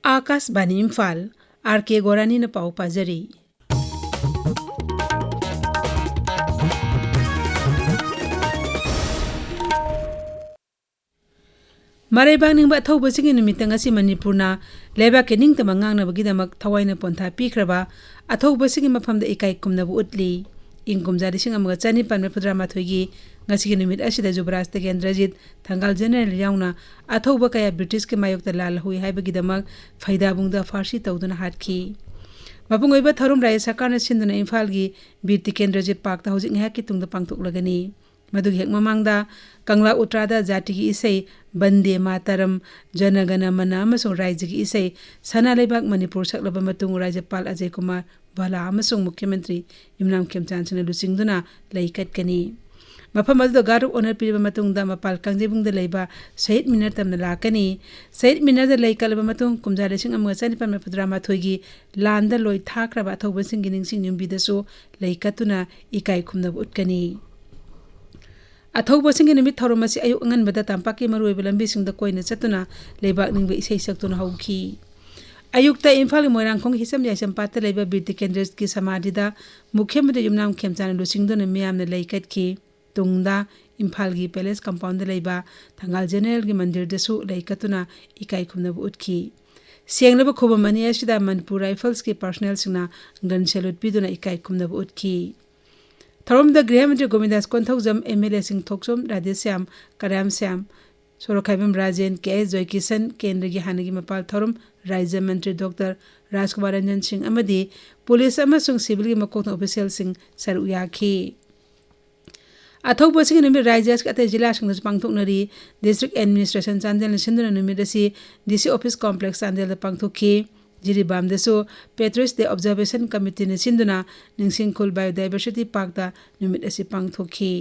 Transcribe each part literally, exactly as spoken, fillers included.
ꯑꯥꯀꯥꯁꯕꯥꯅꯤ Imphal, R ꯀꯦ ꯒꯣꯔꯥꯅꯤꯅ ꯄꯥꯎ ꯄꯥꯖꯔꯤ꯫ ꯃꯔꯩꯕꯥꯛ ꯅꯤꯡꯕ ꯑꯊꯧꯕꯁꯤꯡꯒꯤ ꯅꯨꯃꯤꯠꯇ ꯉꯁꯤ ꯃꯅꯤꯄꯨꯔꯅ ꯂꯩꯕꯥꯛꯀꯤ ꯅꯤꯡꯇꯝꯕ ꯉꯥꯛꯅꯕꯒꯤꯗꯃꯛ ꯊꯋꯥꯏꯅ ꯄꯣꯟꯊꯥ ꯄꯤꯈ꯭ꯔꯕ ꯑꯊꯧꯕꯁꯤꯡꯒꯤ ꯃꯐꯝꯗ ꯏꯀꯥꯏ ꯈꯨꯝꯅꯕ ꯎꯠꯂꯤ꯫ ꯏꯪ ꯀꯨꯝꯖꯥ ꯂꯤꯁꯤꯡ ꯑꯃꯒ ꯆꯅꯤꯄꯥꯟ ꯃꯔꯤꯐꯨꯇꯔꯥ ꯃꯥꯊꯣꯏꯒꯤ ꯉꯁꯤꯒꯤ ꯅꯨꯃꯤꯠ ꯑꯁꯤꯗ ꯖꯨꯕꯔꯥꯖ ꯇꯤꯀꯦꯟꯗ꯭ꯔꯖꯤꯠ, ꯊꯪꯒꯥꯜ ꯖꯦꯅꯔꯦꯜ ꯌꯥꯎꯅ ꯑꯊꯧꯕ ꯀꯌꯥ ꯕ꯭ꯔꯤꯇꯤꯁꯀꯤ ꯃꯥꯌꯣꯛꯇ ꯂꯥꯜꯍꯧꯏ ꯍꯥꯏꯕꯒꯤꯗꯃꯛ ꯐꯩꯗꯥꯕꯨꯡꯗ ꯐꯥꯔꯁꯤ ꯇꯧꯗꯨꯅ ꯍꯥꯠꯈꯤ꯫ ꯃꯄꯨꯡ ꯑꯣꯏꯕ ꯊꯧꯔꯝ ꯔꯥꯖ꯭ꯌ ꯁꯔꯀꯥꯔꯅ ꯁꯤꯟꯗꯨꯅ ꯏꯝꯐꯥꯜꯒꯤ ꯕꯤꯔ ꯇꯤꯀꯦꯟꯗ꯭ꯔꯖꯤꯠ ꯄꯥꯔꯛꯇ ꯍꯧꯖꯤꯛ ꯉꯥꯏꯍꯥꯛꯀꯤ ꯇꯨꯡꯗ ꯄꯥꯡꯊꯣꯛꯂꯒꯅꯤ꯫ ꯃꯗꯨꯒꯤ ꯍꯦꯛ ꯃꯃꯥꯡꯗ ꯀꯪꯂꯥ ꯎꯇ꯭ꯔꯥꯗ ꯖꯥꯇꯤꯒꯤ ꯏꯁꯩ ꯕꯟꯗꯦ ꯃꯥꯇꯔꯝ, ꯖꯅ ꯒꯅ ꯃꯅ ꯑꯃꯁꯨꯡ ꯔꯥꯏꯖꯒꯤ ꯏꯁꯩ ꯁꯅꯥ ꯂꯩꯕꯥꯛ ꯃꯅꯤꯄꯨꯔ ꯁꯛꯂꯕ ꯃꯇꯨꯡ ꯔꯥꯖ꯭ꯌꯄꯥꯜ ꯑꯖꯌ ꯀꯨꯃꯥꯔ ꯚꯂꯥ ꯑꯃꯁꯨꯡ ꯃꯨꯈ꯭ꯌ ꯃꯟꯇ꯭ꯔꯤ ꯌꯨꯝꯅꯥꯝ ꯈꯦꯝꯆꯥꯟ ꯁꯤꯡꯅ ꯂꯨꯆꯤꯡꯗꯨꯅ ꯂꯩ ꯀꯠꯀꯅꯤ꯫ ꯃꯐꯝ ꯑꯗꯨꯗ guard of honour ꯄꯤꯔꯕ ꯃꯇꯨꯡꯗ ꯃꯄꯥꯜ ꯀꯥꯡꯖꯩꯕꯨꯡꯗ ꯂꯩꯕ ꯁꯍꯤꯗ ꯃꯤꯅꯔ ꯇꯝꯅ ꯂꯥꯛꯀꯅꯤ꯫ ꯁꯍꯤꯗ ꯃꯤꯅꯔꯗ ꯂꯩ ꯀꯠꯂꯕ ꯃꯇꯨꯡ ꯀꯨꯝꯖꯥ ꯂꯤꯁꯤꯡ ꯑꯃꯒ ꯆꯅꯤꯄꯥꯟ ꯃꯔꯤꯐꯨꯇꯔꯥ ꯃꯥꯊꯣꯏꯒꯤ ꯂꯥꯟꯗ ꯂꯣꯏ ꯊꯥꯈ꯭ꯔꯕ ꯑꯊꯧꯕꯁꯤꯡꯒꯤ ꯅꯤꯡꯁꯤꯡ ꯌꯨꯝꯕꯤꯗꯁꯨ ꯂꯩ ꯀꯠꯇꯨꯅ ꯏꯀꯥꯏ ꯈꯨꯝꯅꯕ ꯎꯠꯀꯅꯤ꯫ ꯑꯊꯧꯕꯁꯤꯡꯒꯤ ꯅꯨꯃꯤꯠ ꯊꯧꯔꯝ ꯑꯁꯤ ꯑꯌꯨꯛ ꯑꯉꯟꯕꯗ ꯇꯝꯄꯥꯛꯀꯤ ꯃꯔꯨꯑꯣꯏꯕ ꯂꯝꯕꯤꯁꯤꯡꯗ ꯀꯣꯏꯅ ꯆꯠꯇꯨꯅ ꯂꯩꯕꯥꯛ ꯅꯤꯡꯕ ꯏꯁꯩ ꯁꯛꯇꯨꯅ ꯍꯧꯈꯤ꯫ ꯑꯌꯨꯛꯇ ꯏꯝꯐꯥꯜꯒꯤ ꯃꯣꯏꯔꯥꯡꯈꯣꯡ ꯍꯤꯁꯝ ꯌꯥꯏꯁꯝ ꯄꯥꯠꯇ ꯂꯩꯕ ꯕꯤꯔ ꯇꯤꯀꯦꯟꯗ꯭ꯔꯖꯤꯠꯀꯤ ꯁꯃꯥꯙꯤꯗ ꯃꯨꯈ꯭ꯌ ꯃꯟꯇ꯭ꯔꯤ ꯌꯨꯝꯅꯥꯝ ꯈꯦꯝꯆꯥꯟꯅ ꯂꯨꯆꯤꯡꯗꯨꯅ ꯃꯤꯌꯥꯝꯅ ꯂꯩ ꯀꯠꯈꯤ꯫ ꯇꯨꯡꯗ ꯏꯝꯐꯥꯜꯒꯤ ꯄꯦꯂꯦꯁ ꯀꯝꯄꯥꯎꯟꯗ ꯂꯩꯕ ꯊꯪꯒꯥꯜ ꯖꯦꯅꯔꯦꯜꯒꯤ ꯃꯟꯗꯤꯔꯗꯁꯨ ꯂꯩ ꯀꯠꯇꯨꯅ ꯏꯀꯥꯏ ꯈꯨꯝꯅꯕ ꯎꯠꯈꯤ꯫ ꯁꯦꯡꯂꯕ ꯈꯨꯕꯝ ꯑꯅꯤ ꯑꯁꯤꯗ ꯃꯅꯤꯄꯨꯔ ꯔꯥꯏꯐꯜꯁꯀꯤ ꯄꯥꯔꯁꯣꯅꯦꯜꯁꯤꯡꯅ ꯒꯟ ꯁꯦꯂꯨꯠ ꯄꯤꯗꯨꯅ ꯏꯀꯥꯏ ꯈꯨꯝꯅꯕ ꯎꯠꯈꯤ꯫ ꯊꯧꯔꯝꯗ ꯒ꯭ꯔꯤꯍ ꯃꯟꯇ꯭ꯔꯤ ꯒꯣꯕꯤꯟꯗꯥꯁ ꯀꯣꯟꯊꯧꯖꯝ, ꯑꯦꯝ ꯑꯦꯜ ꯑꯦꯁꯤꯡ ꯊꯣꯛꯆꯣꯝ ꯔꯥꯙꯦꯁ꯭ꯌꯥꯝ, ꯀꯔꯥꯝ ꯁ꯭ꯌꯥꯝ, ꯁꯣꯔꯣꯛꯈꯥꯏꯕꯝ ꯔꯥꯖꯦꯟ, ꯀꯦ ꯑꯦꯁ ꯖꯣꯏꯀꯤꯁꯟ, ꯀꯦꯟꯗ꯭ꯔꯒꯤ ꯍꯥꯟꯅꯒꯤ ꯃꯄꯥꯜ ꯊꯧꯔꯝ ꯔꯥꯖ꯭ꯌ ꯃꯟꯇ꯭ꯔꯤ ꯗꯣꯛꯇꯔ ꯔꯥꯖꯀꯨꯃꯥꯔ ꯔꯟꯖꯟ ꯁꯤꯡ ꯑꯃꯗꯤ ꯄꯨꯂꯤꯁ ꯑꯃꯁꯨꯡ ꯁꯤꯚꯤꯜꯒꯤ ꯃꯀꯣꯛꯊꯣꯡ ꯑꯣꯐꯤꯁꯤꯌꯦꯜꯁꯤꯡ ꯁꯔꯨꯛ ꯌꯥꯈꯤ꯫ ꯑꯊꯧꯕꯁꯤꯡꯒꯤ ꯅꯨꯃꯤꯠ ꯔꯥꯖ꯭ꯌꯒꯤ ꯑꯇꯩ ꯖꯤꯂꯥꯁꯤꯡꯗꯁꯨ ꯄꯥꯡꯊꯣꯛꯅꯔꯤ꯫ ꯗꯤꯁꯇ꯭ꯔꯤꯛ ꯑꯦꯗꯃꯤꯅꯤꯁꯇ꯭ꯔꯦꯁꯟ ꯆꯥꯟꯗꯦꯜꯅ ꯁꯤꯟꯗꯨꯅ ꯅꯨꯃꯤꯠ ꯑꯁꯤ ꯗꯤ ꯁꯤ ꯑꯣꯐꯤꯁ ꯀꯣꯝꯄ꯭ꯂꯦꯛꯁ ꯆꯥꯟꯗꯦꯜꯗ ꯄꯥꯡꯊꯣꯛꯈꯤ꯫ ꯖꯤꯔꯤꯕꯥꯝꯗꯁꯨ ꯄꯦꯇ꯭ꯔꯤꯌꯠꯁ ꯗꯦ ꯑꯣꯕꯖꯥꯔꯕꯦꯁꯟ ꯀꯃꯤꯇꯤꯅ ꯁꯤꯟꯗꯨꯅ ꯅꯤꯡꯁꯤꯡꯈꯨꯜ ꯕꯥꯏꯑꯣꯗꯥꯏꯕꯔꯁꯤꯇꯤ ꯄꯥꯔꯛꯇ ꯅꯨꯃꯤꯠ ꯑꯁꯤ ꯄꯥꯡꯊꯣꯛꯈꯤ꯫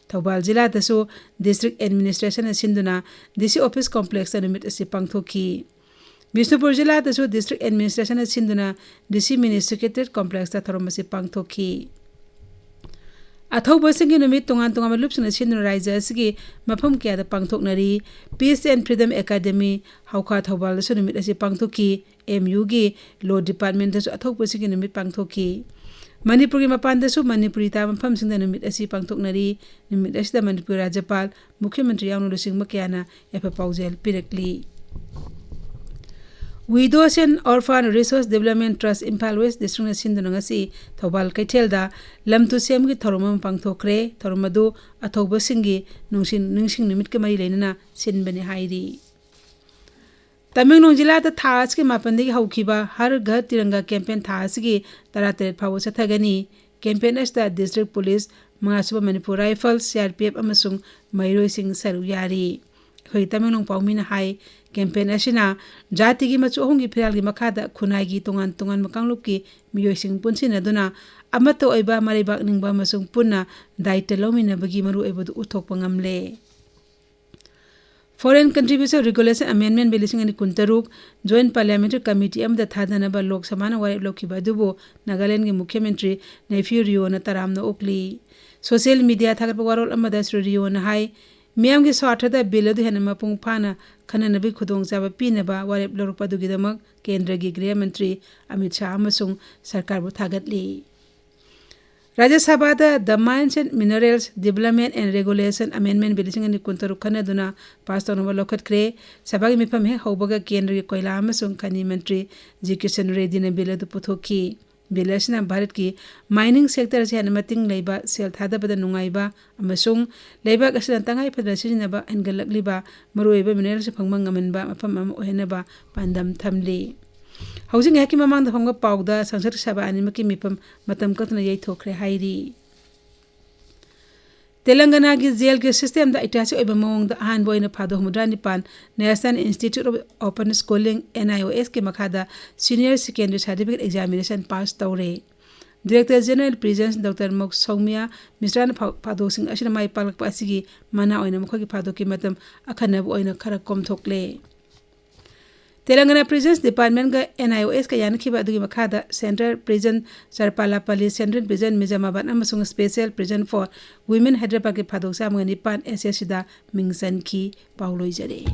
ꯊꯧꯕꯥꯜ ꯖꯤꯂꯥꯗꯁꯨ ꯗꯤꯁꯇ꯭ꯔꯤꯛ ꯑꯦꯗꯃꯤꯅꯤꯁꯇ꯭ꯔꯦꯁꯟꯅ ꯁꯤꯟꯗꯨꯅ ꯗꯤ ꯁꯤ ꯑꯣꯐꯤꯁ ꯀꯣꯝꯄ꯭ꯂꯦꯛꯁꯇ ꯅꯨꯃꯤꯠ ꯑꯁꯤ ꯄꯥꯡꯊꯣꯛꯈꯤ꯫ ꯕꯤꯁꯅꯨꯄꯨꯔ ꯖꯤꯂꯥꯗꯁꯨ ꯗꯤꯁꯇ꯭ꯔꯤꯛ ꯑꯦꯗꯃꯤꯅꯤꯁꯇ꯭ꯔꯦꯁꯟꯅ ꯁꯤꯟꯗꯨꯅ ꯗꯤ ꯁꯤ ꯃꯤꯅꯤ ꯁꯦꯀ꯭ꯔꯦꯇꯔꯤꯌꯦꯠ ꯀꯣꯝꯄ꯭ꯂꯦꯛꯁꯇ ꯊꯧꯔꯝ ꯑꯁꯤ ꯄꯥꯡꯊꯣꯛꯈꯤ꯫ ꯑꯊꯧꯕꯁꯤꯡꯒꯤ ꯅꯨꯃꯤꯠ ꯇꯣꯉꯥꯟ ꯇꯣꯉꯥꯟꯕ ꯂꯨꯞꯁꯤꯡꯅ ꯁꯤꯟꯗꯨꯅ ꯔꯥꯏꯖ ꯑꯁꯤꯒꯤ ꯃꯐꯝ ꯀꯌꯥꯗ ꯄꯥꯡꯊꯣꯛꯅꯔꯤ꯫ Peace and Freedom Academy, ꯍꯧꯈꯥ ꯊꯧꯕꯥꯜꯗꯁꯨ ꯅꯨꯃꯤꯠ ꯑꯁꯤ ꯄꯥꯡꯊꯣꯛꯈꯤ꯫ M U ꯒꯤ Law Department ꯗꯁꯨ ꯑꯊꯧꯕꯁꯤꯡꯒꯤ ꯅꯨꯃꯤꯠ ꯄꯥꯡꯊꯣꯛꯈꯤ꯫ ꯃꯅꯤꯄꯨꯔꯒꯤ ꯃꯄꯥꯟꯗꯁꯨ ꯃꯅꯤꯄꯨꯔꯤ ꯇꯥꯕ ꯃꯐꯝꯁꯤꯡꯗ ꯅꯨꯃꯤꯠ ꯑꯁꯤ ꯄꯥꯡꯊꯣꯛꯅꯔꯤ꯫ ꯅꯨꯃꯤꯠ ꯑꯁꯤꯗ ꯃꯅꯤꯄꯨꯔꯒꯤ ꯔꯥꯖ꯭ꯌꯄꯥꯜ, ꯃꯨꯈ꯭ꯌ ꯃꯟꯇ꯭ꯔꯤ ꯌꯥꯎꯅ ꯂꯨꯆꯤꯡꯕ ꯀꯌꯥꯅ ꯌꯥꯏꯐ ꯄꯥꯎꯖꯦꯜ ꯄꯤꯔꯛꯂꯤ꯫ Widows and Orphan Resource Development Trust Imphal West District ꯅ ꯁꯤꯟꯗꯨꯅ ꯉꯁꯤ ꯊꯧꯕꯥꯜ ꯀꯩꯊꯦꯜꯗ ꯂꯝ ꯇꯨ ꯁꯦꯝꯒꯤ ꯊꯧꯔꯝ ꯑꯃ ꯄꯥꯡꯊꯣꯛꯈ꯭ꯔꯦ꯫ ꯊꯧꯔꯝ ꯑꯗꯨ ꯑꯊꯧꯕꯁꯤꯡꯒꯤ ꯅꯨꯡꯁꯤꯡ-, ꯅꯤꯡꯁꯤꯡ ꯅꯨꯃꯤꯠꯀ ꯃꯔꯤ ꯂꯩꯅꯅ ꯁꯤꯟꯕꯅꯤ ꯍꯥꯏꯔꯤ꯫ ꯇꯃꯦꯡꯂꯣꯡ ꯖꯤꯂꯥꯗ ꯊꯥ ꯑꯁꯤꯒꯤ ꯃꯥꯄꯟꯗꯒꯤ ꯍꯧꯈꯤꯕ ꯍꯔ ꯘꯔ ꯇꯤꯔꯪꯒꯥ campaign ꯊꯥ ꯑꯁꯤꯒꯤ ꯇꯔꯥꯇꯔꯦꯠ ꯐꯥꯎꯕ ꯆꯠꯊꯒꯅꯤ꯫ Campaign ꯑꯁꯤꯗ District Police, ꯃꯉꯥꯁꯨꯕ Manipur Rifles, C R P F ꯑꯃꯁꯨꯡ ꯃꯍꯩꯔꯣꯏꯁꯤꯡ ꯁꯔꯨꯛ ꯌꯥꯔꯤ꯫ ꯑꯩꯈꯣꯏ ꯇꯃꯦꯡꯂꯣꯡ ꯄꯥꯎꯃꯤꯅ ꯍꯥꯏ, campaign ꯑꯁꯤꯅ ꯖꯥꯇꯤꯒꯤ ꯃꯆꯨ ꯑꯍꯨꯝꯒꯤ ꯐꯤꯔꯥꯜꯒꯤ ꯃꯈꯥꯗ ꯈꯨꯟꯅꯥꯏꯒꯤ ꯇꯣꯉꯥꯟ ꯇꯣꯉꯥꯟꯕ ꯀꯥꯡꯂꯨꯞꯀꯤ ꯃꯤꯑꯣꯏꯁꯤꯡ ꯄꯨꯟꯁꯤꯟꯅꯗꯨꯅ ꯑꯃꯠꯇ ꯑꯣꯏꯕ, ꯃꯔꯩꯕꯥꯛ ꯅꯤꯡꯕ ꯑꯃꯁꯨꯡ ꯄꯨꯟꯅ ꯗꯥꯌꯤꯠꯇ ꯂꯧꯃꯤꯟꯅꯕꯒꯤ ꯃꯔꯨꯑꯣꯏꯕꯗꯨ ꯎꯠꯊꯣꯛꯄ ꯉꯝꯂꯦ꯫ Foreign Contribution Regulation Amendment Bill ꯂꯤꯁꯤꯡ ꯑꯅꯤ ꯀꯨꯟꯇꯔꯨꯛ Joint Parliamentary Committee ꯑꯃꯗ ꯊꯥꯗꯅꯕ ꯂꯣꯛ ꯁꯚꯥꯅ ꯋꯥꯔꯦꯞ ꯂꯧꯈꯤꯕ ꯑꯗꯨꯕꯨ ꯅꯥꯒꯥꯂꯦꯟꯗꯒꯤ ꯃꯨꯈ꯭ꯌ ꯃꯟꯇ꯭ꯔꯤ ꯅꯩꯐꯤꯌꯨ ꯔꯤꯑꯣꯅ ꯇꯔꯥꯝꯅ ꯑꯣꯛꯂꯤ꯫ Social media ꯊꯥꯒꯠꯄ ꯋꯥꯔꯣꯜ ꯑꯃꯗ ꯁ꯭ꯔꯤ ꯔꯤꯑꯣꯅ ꯍꯥꯏ, ꯃꯤꯌꯥꯝꯒꯤ ꯁ꯭ꯋꯥꯔꯊꯗ bill ꯑꯗꯨ ꯍꯦꯟꯅ ꯃꯄꯨꯡ ꯐꯥꯅ ꯈꯟꯅꯅꯕꯒꯤ ꯈꯨꯗꯣꯡꯆꯥꯕ ꯄꯤꯅꯕ ꯋꯥꯔꯦꯞ ꯂꯧꯔꯛꯄ ꯑꯗꯨꯒꯤꯗꯃꯛ ꯀꯦꯟꯗ꯭ꯔꯒꯤ ꯒ꯭ꯔꯤꯍ ꯃꯟꯇ꯭ꯔꯤ ꯑꯃꯤꯠ ꯁꯥꯍ ꯑꯃꯁꯨꯡ ꯁꯔꯀꯥꯔꯕꯨ ꯊꯥꯒꯠꯂꯤ꯫ ꯔꯥꯖ꯭ꯌ ꯁꯚꯥꯗ The Mines and Minerals Development and Regulation Amendment Bill ꯂꯤꯁꯤꯡ ꯑꯅꯤ ꯀꯨꯟꯇꯔꯨꯛ ꯈꯟꯅꯗꯨꯅ ꯄꯥꯁ ꯇꯧꯅꯕ ꯂꯧꯈꯠꯈ꯭ꯔꯦ꯫ ꯁꯚꯥꯒꯤ ꯃꯤꯐꯝ ꯍꯦꯛ ꯍꯧꯕꯒ ꯀꯦꯟꯗ꯭ꯔꯒꯤ ꯀꯣꯏꯂꯥ ꯑꯃꯁꯨꯡ ꯈꯅꯤ ꯃꯟꯇ꯭ꯔꯤ ꯖꯤ ꯀꯤꯁꯟ ꯔꯦꯗꯤꯅ bill ꯑꯗꯨ ꯄꯨꯊꯣꯛꯈꯤ꯫ Bill ꯑꯁꯤꯅ ꯚꯥꯔꯠꯀꯤ mining sector ꯑꯁꯤ ꯍꯦꯟꯅ ꯃꯇꯤꯡ ꯂꯩꯕ, ꯁꯦꯜ ꯊꯥꯗꯕꯗ ꯅꯨꯡꯉꯥꯏꯕ ꯑꯃꯁꯨꯡ ꯂꯩꯕꯥꯛ ꯑꯁꯤꯅ ꯇꯉꯥꯏ ꯐꯗꯅ ꯁꯤꯖꯤꯟꯅꯕ ꯍꯦꯟꯒꯠꯂꯛꯂꯤꯕ ꯃꯔꯨꯑꯣꯏꯕ minerals ꯐꯪꯕ ꯉꯝꯍꯟꯕ ꯃꯐꯝ ꯑꯃ ꯑꯣꯏꯍꯟꯅꯕ ꯄꯥꯟꯗꯝ ꯊꯝꯂꯤ꯫ ꯍꯧꯖꯤꯛ ꯉꯥꯏꯍꯥꯛꯀꯤ ꯃꯃꯥꯡꯗ ꯐꯪꯕ ꯄꯥꯎꯗ ꯁꯪꯁꯗ ꯁꯚꯥ ꯑꯅꯤꯃꯛꯀꯤ ꯃꯤꯐꯝ ꯃꯇꯝ ꯀꯛꯇꯅ ꯌꯩꯊꯣꯛꯈ꯭ꯔꯦ ꯍꯥꯏꯔꯤ꯫ ꯇꯦꯂꯪꯒꯅꯥꯒꯤ jail ꯒꯤ system ꯗ ꯏꯇꯤꯍꯥꯁꯤꯛ ꯑꯣꯏꯕ ꯃꯑꯣꯡꯗ ꯑꯍꯥꯟꯕ ꯑꯣꯏꯅ ꯐꯥꯗꯣ ꯍꯨꯝꯐꯨꯇꯔꯥ ꯅꯤꯄꯥꯟ National Institute of Open Schooling, N I O S ꯀꯤ ꯃꯈꯥꯗ senior secondary certificate examination pass ꯇꯧꯔꯦ꯫ Director General Prisons Doctor ꯃꯧ ꯁꯧꯃꯤꯌꯥ ꯃꯤꯁ꯭ꯔꯥꯅ ꯐꯥ-, ꯐꯥꯗꯣꯁꯤꯡ ꯑꯁꯤꯅ ꯃꯥꯏ ꯄꯥꯛꯂꯛꯄ ꯑꯁꯤꯒꯤ ꯃꯅꯥ ꯑꯣꯏꯅ ꯃꯈꯣꯏꯒꯤ ꯐꯥꯗꯣꯛꯀꯤ ꯃꯇꯝ ꯑꯈꯟꯅꯕ ꯑꯣꯏꯅ ꯈꯔ ꯀꯣꯝꯊꯣꯛꯂꯦ꯫ ꯇꯦꯂꯪꯒꯅꯥ ꯄ꯭ꯔꯤꯖꯟꯁ ꯗꯤꯄꯥꯔꯠꯃꯦꯟꯒ ꯑꯦꯟ ꯑꯥꯏ ꯑꯣ ꯑꯦꯁꯀ ꯌꯥꯅꯈꯤꯕ ꯑꯗꯨꯒꯤ ꯃꯈꯥꯗ ꯁꯦꯟꯇ꯭ꯔꯦꯜ ꯄ꯭ꯔꯤꯖꯟ ꯆꯔꯄꯥꯂꯥꯄꯜꯂꯤ, ꯁꯦꯟꯇ꯭ꯔꯦꯜ ꯄ꯭ꯔꯤꯖꯟ ꯅꯤꯖꯥꯃꯥꯕꯥꯗ ꯑꯃꯁꯨꯡ ꯁ꯭ꯄꯦꯁꯦꯜ ꯄ꯭ꯔꯤꯖꯟ ꯐꯣꯔ ꯋꯤꯃꯦꯟ ꯍꯥꯏꯗ꯭ꯔꯕꯥꯗꯀꯤ ꯐꯥꯗꯣꯛ ꯆꯥꯝꯃꯒ ꯅꯤꯄꯥꯟ ꯑꯦꯁ ꯑꯦꯁ ꯁꯤꯗ ꯃꯤꯡ ꯆꯟꯈꯤ꯫ ꯄꯥꯎ ꯂꯣꯏꯖꯔꯦ꯫